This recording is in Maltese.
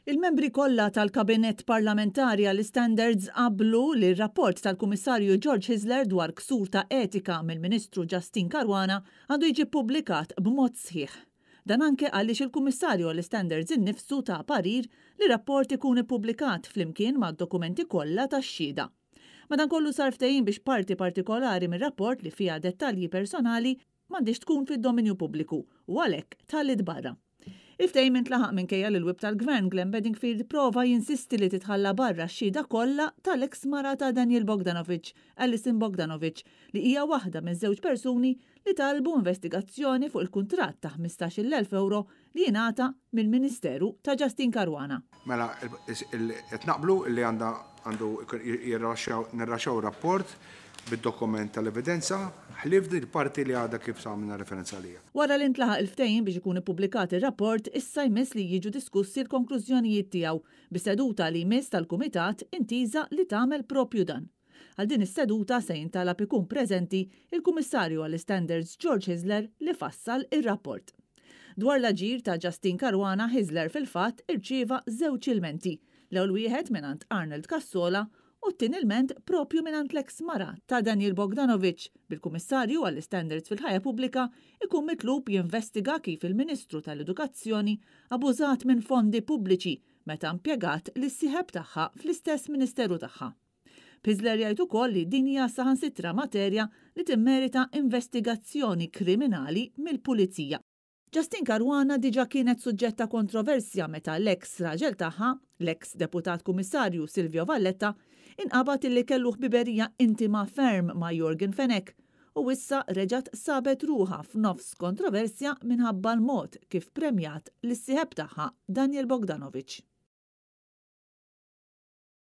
Il-membri kollha tal-Kabinett Parlamentari għall-Istandards qablu li r-rapport tal-Kummissarju George Hyzler dwar ksur ta' etika mill-Ministru Justyne Caruana għandu jiġi ppubblikat b'mod sħiħ. Dan anke għaliex il-Kummissarju għall-Istandards innifsu ta parir li r-rapport ikun ippubblikat flimkien mad-dokumenti kollha tax-xhieda. Madankollu sar ftehim biex parti partikolari mir-rapport li fiha dettalji personali m'għandhiex tkun fid-dominju pubbliku u għalhekk tħalliet barra. Il-ftehim intlaħaq minkejja li l-Whip tal-Gvern Glenn Bedingfield prova jinsisti li titħalla barra x-xhieda kollha tal-eks mara ta' Daniel Bogdanovic, Alison Bogdanovic, li hija waħda miż-żewġ persuni li talbu investigazzjoni fuq il-kuntratt ta' 15,000 ewro li jingħata mill-Ministeru ta' Justyne Caruana. Mela qed naqblu li għandha għandu nirraxxaw rapport bid-dokument tal-evidenza ħlief din il-parti li għadha kif għamilna referenza għaliha. Wara li ntlaħaq il-ftehim biex ikun ippubblikat ir-rapport, issa jmiss li jiġu diskussi l-konklużjonijiet tiegħu, bis-seduta li jmiss tal-Kumitat intiża li tagħmel proprju dan. Għal din is-seduta se jintalab ikun preżenti il-Kummissarju għall-Istandards George Hyzler li fassal ir-rapport. Dwar l-aġir ta' Justyne Caruana, Hyzler fil-fatt irċieva żewġ ilmenti, l-ewwel wieħed mingħand Arnold Cassola u t-tieni ilment proprju mingħand l-eks mara ta' Daniel Bogdanovic, bil-Kummissarju għall-Istandards fil-Ħajja Pubblika ikun mitlub jinvestiga kif il-Ministru tal-Edukazzjoni abużat minn fondi pubbliċi meta impjegat lis-sieħeb tagħha fl-istess ministeru tagħha. Hyzler jgħid ukoll li din hija saħansitra materja li timmerita investigazzjoni kriminali mill-Pulizija. Justyne Caruana diġà kienet suġġett ta' kontroversja meta l-eks raġel tagħha, l-eks Deputat Kummissarju Silvio Valletta, inqabad illi kellu ħbiberija intima ferm ma' Yorgen Fenech u issa reġgħet sabet ruħha f'nofs kontroversja minħabba l-mod kif premjat lis-sieħeb tagħha Daniel Bogdanovic.